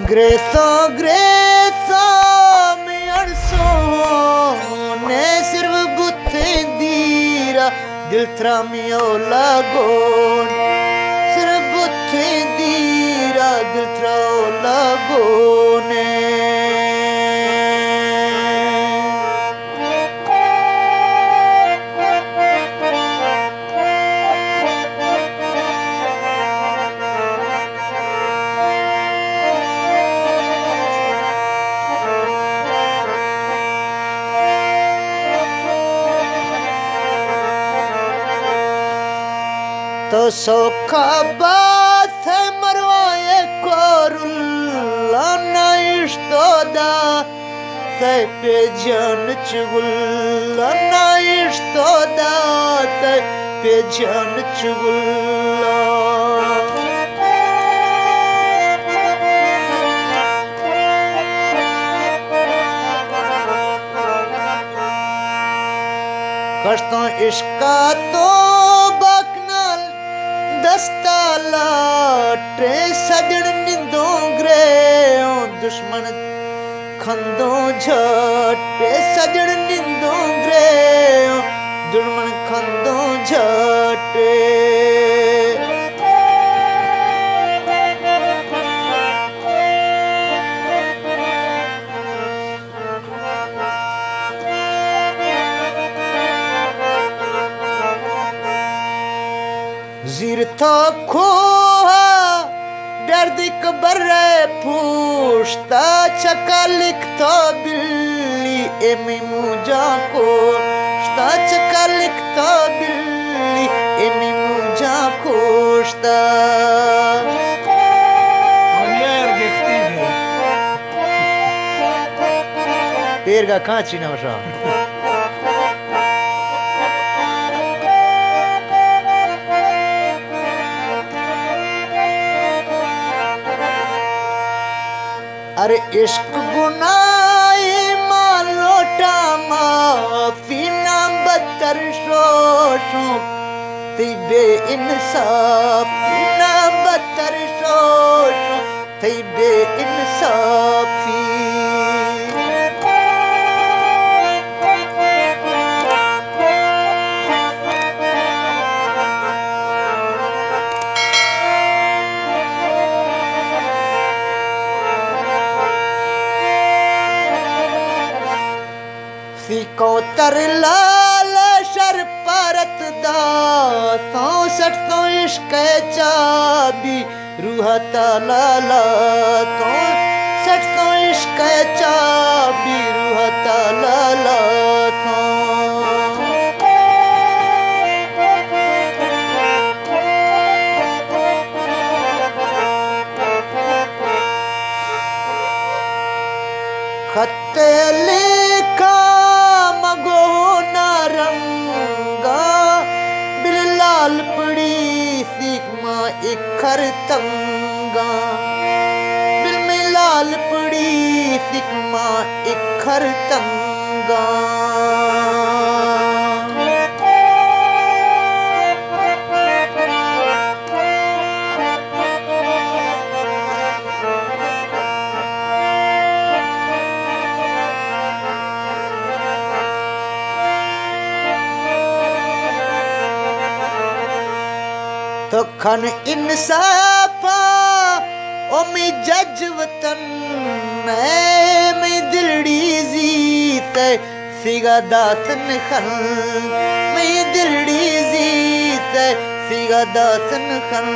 گریساں، گریساں، میں اڑسوں، نے صرف بتیں دیرا، دل ترا میں اولا گون، صرف بتیں دیرا، دل ترا اولا گون۔ تو سوکا بات ہے مروائے کورلا، نہ اشتو دا سئے پہ جان چگلا، نہ اشتو دا سئے پہ جان چگلا۔ کشتاں عشقا تو باکنال دستا لاٹے، سجن نندوں گرے اوں دشمن کھندوں جھٹ، اے سجن نندوں گرے، دشمن کھندوں جھٹ۔ زیرتا کوہ ڈردک برے پوشتا، چکا لکھتا بلی اے می موجاں کوشتا، چکا لکھتا بلی اے می موجاں کوشتا۔ پیرگا کانچی نہ وشا۔ ارے عشق گناہی، ما لوٹا معافی، نہ بدتر شوشوں تئی بے انصافی، نہ بدتر شوشوں تئی بے انصافی۔ سی کوتر لال شر پارت دا، سوں سٹ سوں عشق چابی روح تا لالا، سوں سٹ سوں عشق چابی روح تا لالا، سوں۔ خط لیکا مگو نارنگا، بل لال پڑی سیک ما اکھر تنگا، بل می لال پڑی سیک ما اکھر تنگا۔ تو کن انصافا او می جج وطن، اے می دلڑی زیت سیگا داسن خن، می دلڑی زیت سیگا داسن خن۔